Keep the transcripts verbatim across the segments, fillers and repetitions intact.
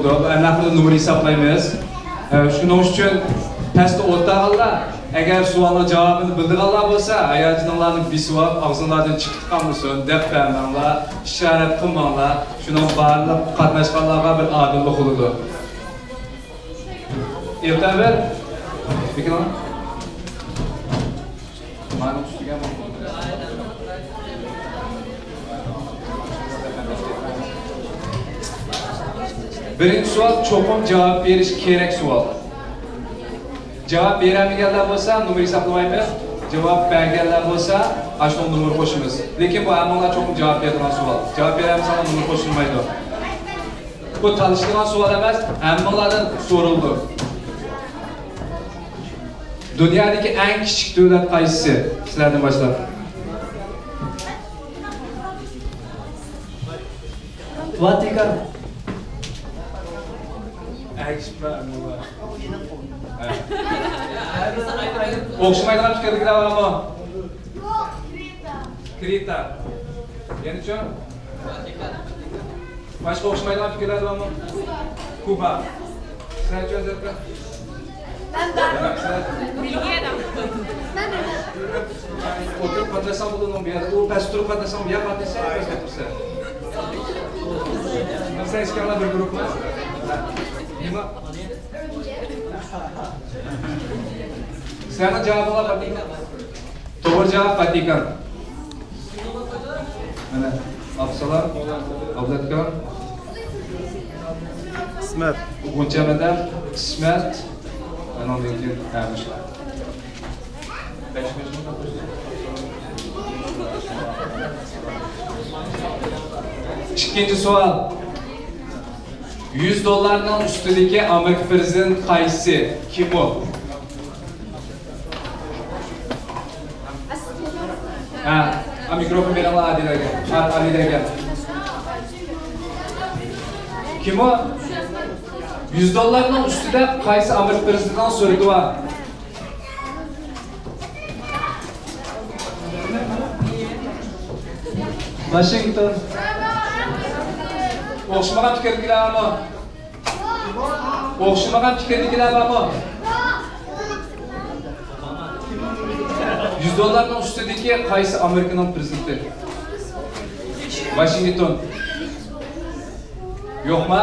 ھەممە نومۇر ھېسابلايمىز. ئە، شۇنىڭ ئۈچۈن پەستە ئولتۇرغانلار، ئەگەر سوئالنىڭ جاۋابىنى بىلىدىغانلار بولسا، ھاياجىنىڭلارنى بېسىۋاپ، ئاغزىڭلاردىن چىقىپ قالمىسۇن دەپ بەرمەڭلار، ئىشارەت قىلماڭلار. شۇنىڭ بارلىق قاتناشقانلارغا بىر ئادىللىق بولىدۇ. ئېلتابىر، بېكىنىڭ. بىرىنچى سوئال چوقۇم جاۋاب بېرىش كېرەك سوئال. جاۋاب بېرەلمىگەنلەر بولسا نومۇر ھېسابلىمايمىز. جاۋاب بەرگەنلەر بولسا ئاشۇنىڭ نومۇر قوشىمىز. لېكىن بۇ ھەممىڭلار چوقۇم جاۋاب بېرىدىغان سوئال. جاۋاب بېرەلمىسەڭلار نومۇر قوشۇلمايدۇ. بۇ تالىشىدىغان سوئال ئەمەس، ھەممىڭلاردىن سورىلىدۇ. دۇنيادىكى ئەڭ كىچىك دۆلەت قايسىسى؟ سىلەردىن باشلاپ. ۋاتىكان. ئەگىشىپ بار، ئەمما. ھە. ئوخشىمايدىغان پىكىردىكىلەر بارمۇ؟ كرېتا. يەنىچۇ؟ باشقا ئوخشىمايدىغان پىكىرلەر بارمۇ؟ كۇبا. سىلەرچۇ، ھەزرەتلەر؟ ئولتۇرۇپ قاتناشساڭ بولىدۇ، بۇ يەردە. ئۇ پەستە تۇرۇپ قاتناشساڭ، بۇ يەردە قاتناشسا، پەستە تۇرسا. سەن ئىككىڭلار بىر گۇرۇپپا. نېمە؟ سىلەرنىڭ جاۋابىڭلار قاتنىشىڭ. توغرا جاۋاب ۋاتىكان. مانا، ئابدۇسالام، ئابدۇلاتىكان. قىسمەت. غۇنچە مەدەم، قىسمەت. ئانىڭدىن كېيىن، ھە، مۇشۇ. ئىككىنچى سوئال. يۈز دوللارنىڭ ئۈستىدىكى ئامېرىكا پىرېزىدېنتى قايسى؟ كىم ئۇ؟ ھە، ھە، مىكروفون بېرىڭلار ئادىلەگە. ھە، ئادىلەگە. كىم ئۇ؟ يۈز دوللارنىڭ ئۈستىدە قايسى ئامېرىكا پىرېزىدېنتىنىڭ سۈرىتى بار؟ ۋاشىنگتون. ئوخشىمىغان پىكىردىكىلەر بارمۇ؟ ئوخشىمىغان پىكىردىكىلەر بارمۇ؟ يۈز دوللارنىڭ ئۈستىدىكى قايسى ئامېرىكىنىڭ پىرېزىدېنتى؟ ۋاشىنگتون. يوقما؟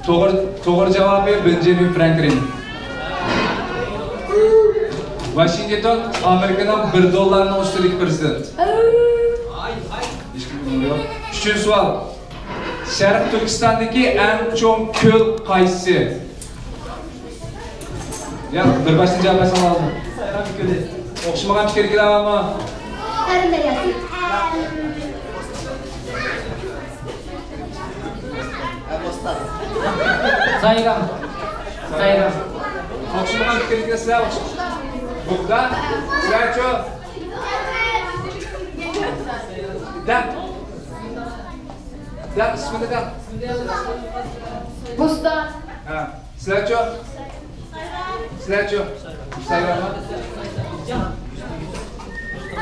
توغرا، توغرا جاۋابى بېنجامىن فرانكلىن. ۋاشىنگتون ئامېرىكىنىڭ بىر دوللارنىڭ ئۈستىدىكى پىرېزىدېنت. ھېچكىمنىڭ نومۇرى يوق. ئۈچىنچى سوئال. شەرقىي تۈركىستاندىكى ئەڭ چوڭ كۆل قايسى؟ يا، بىر باشتىن جاۋاب بەرسەڭ بولىدۇ. سايرام كۆلى. ئوخشىمىغان پىكىردىكىلەر بارمۇ؟ ھەرمەيەس. سايرام. سايرام. ئوخشىمىغان پىكىردىكىلەر سىلەر ئوخشاش. بۇغدا. سىلەرچۇ؟ دەپ. دەپ، ئىسمىنى دەپ. بوستان. ھە. سىلەرچۇ؟ سىلەرچۇ؟ سايراممۇ؟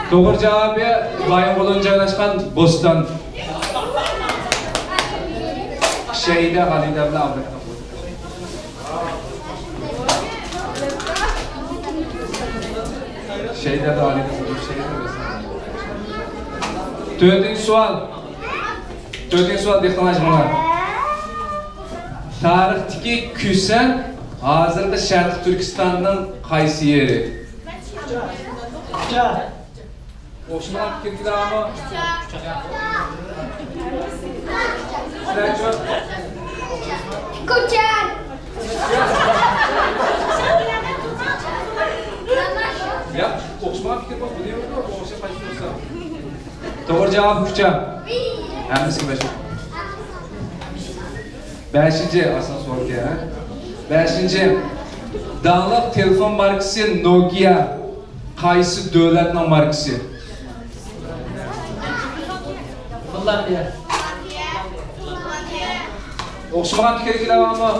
توغرا جاۋابى بايىنغولىدا جايلاشقان بوستان. شەيدە غالىدە بىلەن ئابلەتنىڭ. شەيدە غالىدە، شەيدە. تۆتىنچى سوئال. تۆتىنچى سوئال، دىققىتىڭلار. تارىختىكى كۈسەن ھازىرقى شەرقىي تۈركىستاننىڭ قايسى يېرى؟ كۇچا. ئوخشىمىغان پىكىردىكىلەر بارمۇ؟ سىلەرچۇ؟ كۇچا. يا، ئوخشىمىغان پىكىر بولسا، بۇ دېيىۋېرىدۇ، ئوخشاپ قايسى تۇرسا. توغرا جاۋاب كۇچا. ھەممىسى بەش. بەشىنچى، ئاسان سوئال ئىكەن، ھە؟ بەشىنچى. داڭلىق تېلېفون ماركىسى نوكىيا قايسى دۆلەتنىڭ ماركىسى؟ فىنلاندىيە. ئوخشىمىغان پىكىردىكىلەر بارمۇ؟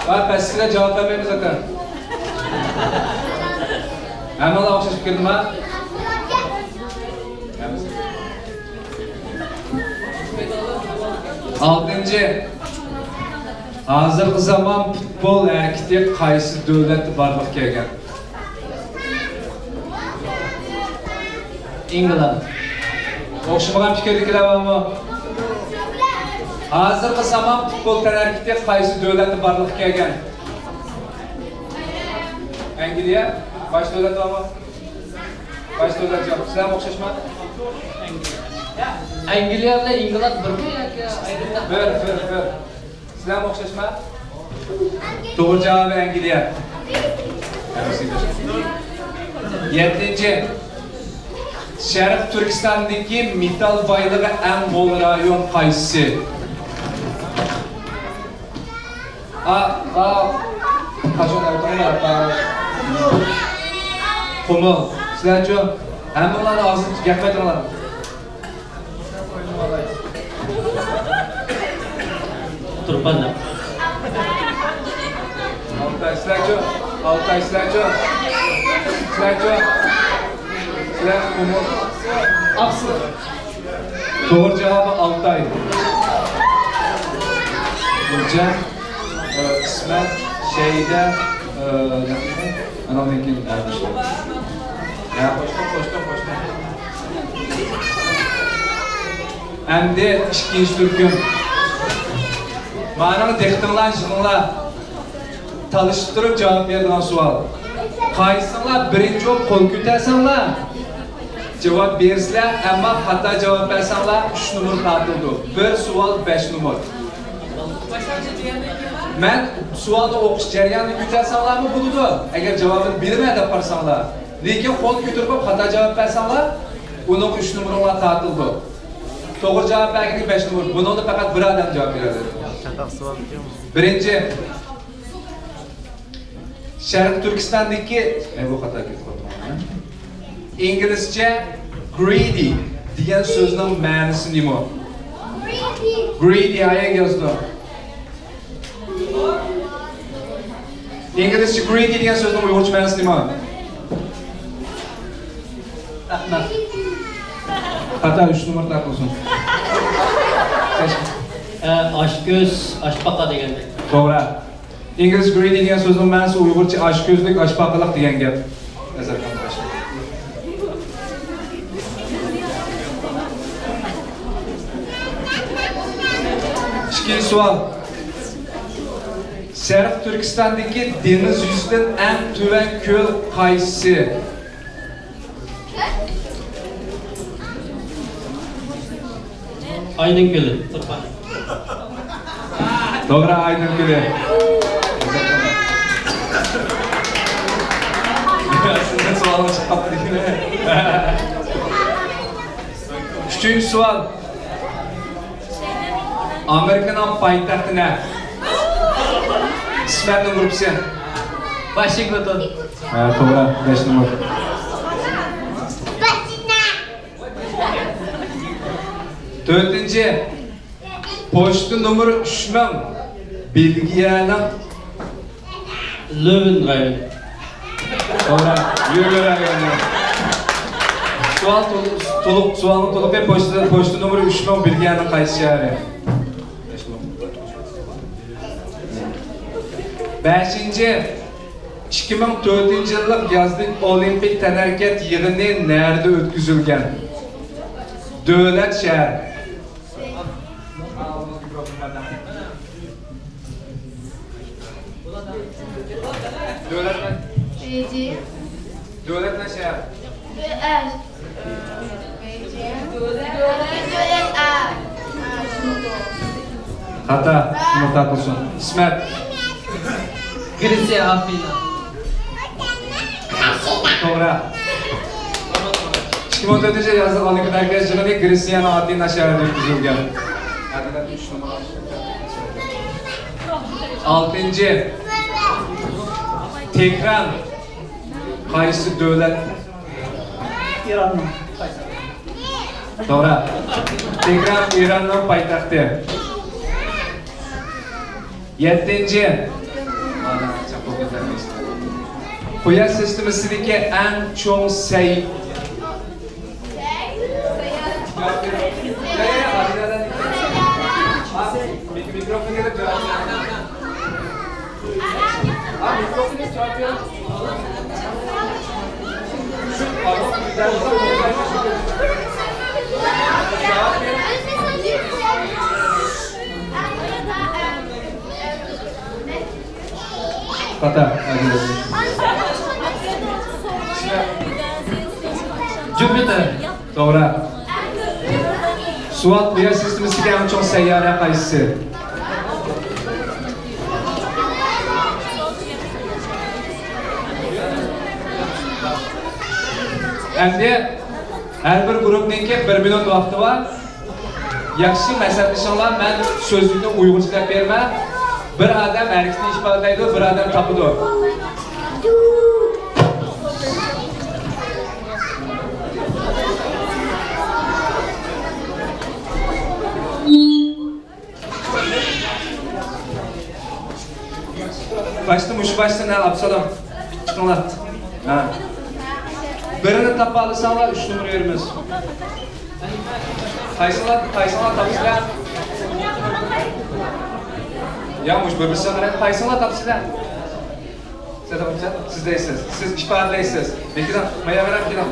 ھە، پەسكىلەر جاۋاب بەرمەيمىز ئاكا. ھەممىڭلار ئوخشاش پىكىردىما؟ ئالتىنچى، ھازىرقى زامان پۇتبول ھەرىكىتى قايسى دۆلەتتە بارلىققا كەلگەن؟ ئىنگلىز. ئوخشىمىغان پىكىردىكىلەر بارمۇ؟ ھازىرقى زامان پۇتبول تەنھەرىكىتى قايسى دۆلەتتە بارلىققا كەلگەن؟ ئەنگلىيە. باشقا دۆلەت بارمۇ؟ باشقا دۆلەت يوق. سىلەرمۇ ئوخشاشمۇ؟ ئەنگلىيە بىلەن ئىنگلىز بىرمۇ ياكى ئايرىم؟ بىر، بىر، بىر. سىلەرمۇ ئوخشاشمۇ؟ توغرا جاۋابى ئەنگلىيە. يەتتىنچى. شەرقىي تۈركىستاندىكى مېتال بايلىقى ئەڭ مول رايون قايسىسى؟ ئا، ئا، قاچان ئاۋۇتۇڭلار؟ قۇمۇل. سىلەرچۇ؟ ھەممىڭلارنىڭ ئاغزىنى گەپمەيدىڭلار. تۇرپان. ئالتاي، سىلەرچۇ؟ ئالتاي، سىلەرچۇ؟ سىلەرچۇ؟ سىلەر قۇمۇل. ئاقسۇ. توغرا جاۋابى ئالتاي. گۈلجان، ئى، ئىسمەت، شەيدە، ئى، ئانىڭدىن كېيىن، ئە، قوشتۇم. يا، قوشتۇم، قوشتۇم، قوشتۇم. ئەمدى ئىككىنچى تۈركۈم. مانا دىققىتىڭلار، يىغىڭلار. تالىشىپ تۇرۇپ جاۋاب بېرىدىغان سوئال. قايسىڭلار بىرىنچى بولۇپ قول كۆتەرسەڭلار، جاۋاب بېرىسىلەر، ئەمما خاتا جاۋاب بەرسەڭلار، ئۈچ نومۇر تارتىلىدۇ. بىر سوئال بەش نومۇر. مەن سوئالنى ئوقۇش جەريانىدا كۆتەرسەڭلارمۇ بولىدۇ، ئەگەر جاۋابىنى بىلىمەن دەپ قارىساڭلار. لېكىن قول كۆتۈرۈپ خاتا جاۋاب بەرسەڭلار، ئۇنىڭغا ئۈچ نومۇرۇڭلار تارتىلىدۇ. توغرا جاۋاب بەرگىنىگە بەش نومۇر. بۇنىڭدا پەقەت بىر ئادەم جاۋاب بېرەلەيدۇ. چاتاق سوئال ئىكەن. بىرىنچى. شەرقىي تۈركىستاندىكى، ئەي، بۇ خاتا كېتىپ قاپتۇ. ئىنگلىزچە greedy دېگەن سۆزنىڭ مەنىسى نېمە؟ Greedy، ئايەگە يازدۇ. ئىنگلىزچە greedy دېگەن سۆزنىڭ ئۇيغۇرچە مەنىسى نېمە؟ ئەخمەق. خاتا، ئۈچ نومۇر تارتىلسۇن. ئە، ئاچكۆز، ئاچپاقا دېگەندەك. توغرا. ئىنگلىز greedy دېگەن سۆزنىڭ مەنىسى ئۇيغۇرچە ئاچكۆزلۈك، ئاچپاقىلىق دېگەن گەپ. ئەزەت قانداش. ئىككىنچى سوئال. شەرقىي تۈركىستاندىكى دېڭىز يۈزىدىن ئەڭ تۆۋەن كۆل قايسىسى؟ ئاينىڭ كۆلى. توغرا، ئاينىڭ كۆلى. سىزنىڭ سوئالىڭىز چىقىپ قاپتۇ دېگىنە. ئۈچىنچى سوئال. ئامېرىكىنىڭ پايتەختى نە؟ ئىسمەتنىڭ گۇرۇپپىسى. ۋاشىنگتون. ھە، توغرا، بەش نومۇر. تۆتىنچى، پوچتا نومۇرى ئۈچ مىڭ، بېلگىيەنىڭ لۆۋېن رايونى. توغرا، لۆۋېن رايونى. سوئال تولۇق، تولۇق، سوئالنىڭ تولۇقى پوچتا، پوچتا نومۇرى ئۈچ مىڭ، بېلگىيەنىڭ قايسى شەھىرى؟ بەشىنچى، ئىككى مىڭ تۆتىنچى يىللىق يازلىق ئولىمپىك تەنھەرىكەت يىغىنى نەدە ئۆتكۈزۈلگەن؟ دۆلەت، شەھەر. دۆلەت، بېيجىڭ. دۆلەت، شەھەر. دۆ-، ئە، بېيجىڭ. دۆلەت، ئە. خاتا، نومۇر تارتىلسۇن. ئىسمەت. گرېتسىيە، ئافىنا. توغرا. ئىككى مىڭ تۆتىنچى يىل يازلىق ئولىمپىك ھەرىكەت يىغىنى گرېتسىيەنىڭ ئاتېنا شەھىرىدە ئۆتكۈزۈلگەن. ئالتىنچى. تېھران قايسى دۆلەت؟ ئىراننىڭ. توغرا. تېھران ئىراننىڭ پايتەختى. يەتتىنچى. قۇياش سىستېمىسىدىكى ئەڭ چوڭ سەي-، خاتا. جۈپىتېر. توغرا. سوئال، قۇياش سىستېمىسىدىكى ئەڭ چوڭ سەييارە قايسىسى؟ ئەمدى ھەر بىر گۇرۇپنىڭكى بىر مىنۇت ۋاقتى بار. ياخشى، مەسلىھەتلىشىڭلار، مەن سۆزلۈكنى ئۇيغۇرچىلاپ بېرىمەن. بىر ئادەم ھەرىكىتىنى ئىپادىلەيدۇ، بىر ئادەم تاپىدۇ. باشتا، مۇشۇ باشتا، ھە، ئابسالوم. چىقىڭلار. ھە. بىرىنى تاپالىساڭلار، ئۈچ نومۇر بېرىمىز. قايسىڭلار، قايسىڭلار تاپىسىلەر؟ يا، مۇشۇ بىر-بىرسىگە قاراپ، قايسىڭلار تاپىسىلەر؟ سىز دەيسىز، سىز ئىپادىلەيسىز. لېكىن مايا قاراپ كېلىڭ.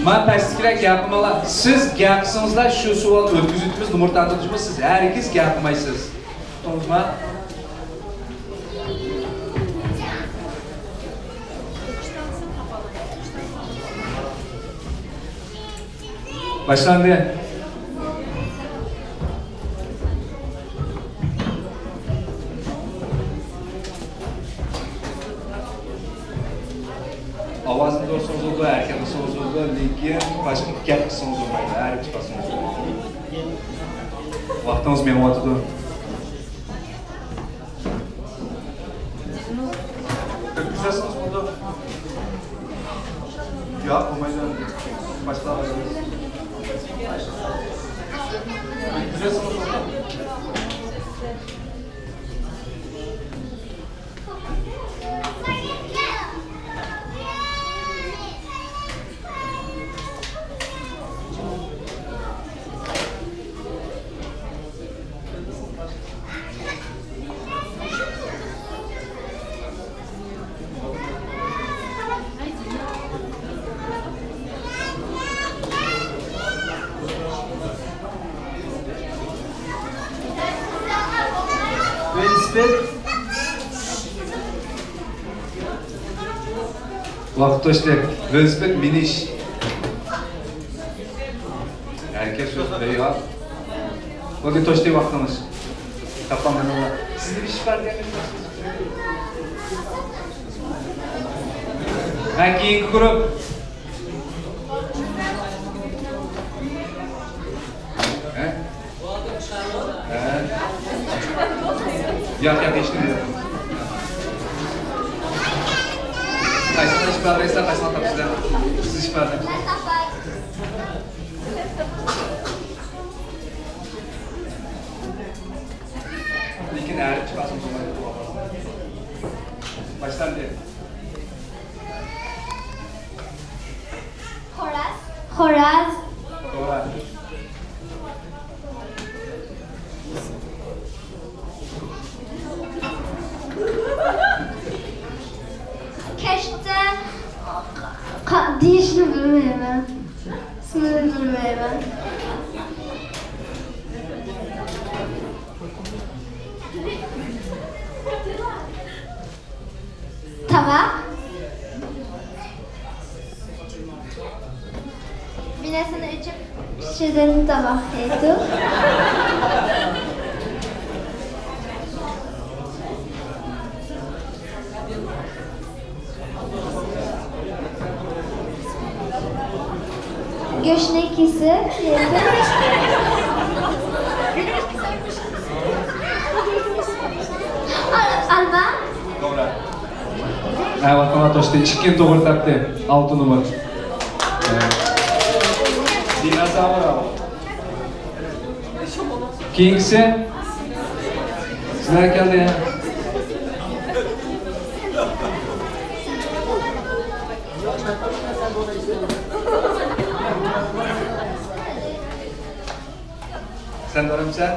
مانا پەستىكىلەر گەپ قىلماڭلار. سىز گەپ قىلسىڭىزلا شۇ سوئالنى ئۆتكۈزۈۋېتىمىز، نومۇر تارتىۋېتىمىز، سىز ھەرگىز گەپ قىلمايسىز. ئۇقتۇڭىزما؟ باشلاندى. ئاۋازنى بولسىڭىز بولىدۇ، ھەرىكەت قىلسىڭىز بولىدۇ، لېكىن باشقا گەپ قىلسىڭىز بولمايدۇ، ھەرىكەت قىلسىڭىز بولمايدۇ. ۋاقتىڭىز مېڭىۋاتىدۇ. ئۆتكۈزەسىڭىز بولىدۇ. ياق، بولمايدۇ. باشقىلارغا بېرىمىز. ئۆتكۈزەسىڭىز بولىدۇ. ۋېلىسىپىت. ۋاقىت توشتى. ۋېلىسىپىت مىنىش. ھەرىكەت سۆز بەيان. بولدى، توشتى ۋاقتىڭىز. تاپالمىدىڭلار. سىزنىڭ ئىش بار دېگەن. ھە، كېيىنكى گۇرۇپ. ھە؟ ھە؟ ياق، ياق، ھېچنېمە يوق. قايسىڭلار ئىش بار دەيسىلەر، قايسىڭلار تاپىسىلەر؟ سىز ئىش بار دەيسىلەر. لېكىن ھەرپ چىقارسىڭىز بولمايدۇ. باشلاندى. خوراز. خوراز. توغرا. كەچتە قا-، دېيىشنى بىلمەيمەن. ئىسمىنى بىلمەيمەن. تاماق. بىناسىنى ئېچىپ، ئىچىدىن تاماق يەيدۇ. گۆشنى كېسىپ يەيدۇ. ئالما. توغرا. ھە، ۋاقتىڭلار توشتى. ئىككىنى توغرا تاپتى. ئالتە نومۇر. دىنازاۋر. كېيىنكىسى. سىلەر كەلدى. سەن بارمسەن؟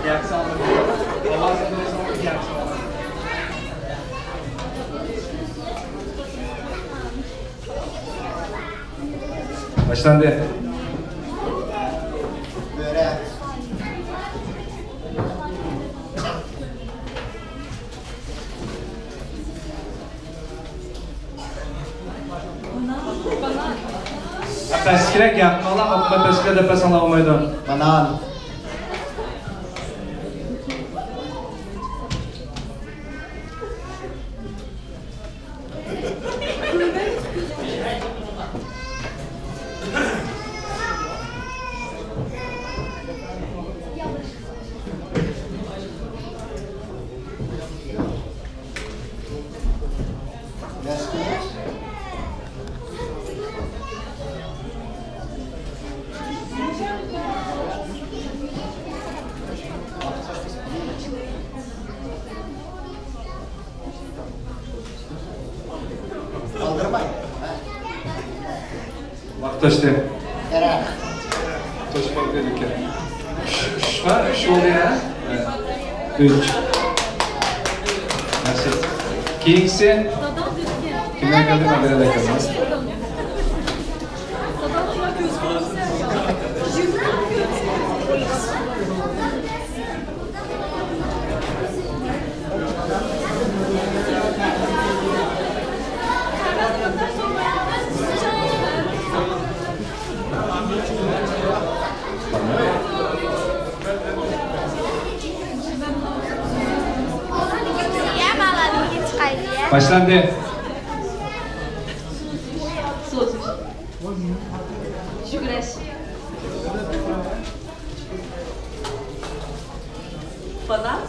ياخشى. ئاۋازىڭنى بەرسەڭ ياخشى. باشلاندى. پەسكىرەك ياقماڭلار، ئاپما پەسكىرەك دەپ پەس ئاڭلانمايدۇ. بانان. ۋاقىت توشتى. توشۇپ قالدى ئىكەن. ئۈچ، ئۈچ بار، ئۈچ بولدى يا. ئۈچ. ياخشى. كېيىنكىسى. كىملەر كەلدى؟ مەن بىرەرلەر كەلدى. باشلاندى. سوز. يۈگۈرۈش. بانان.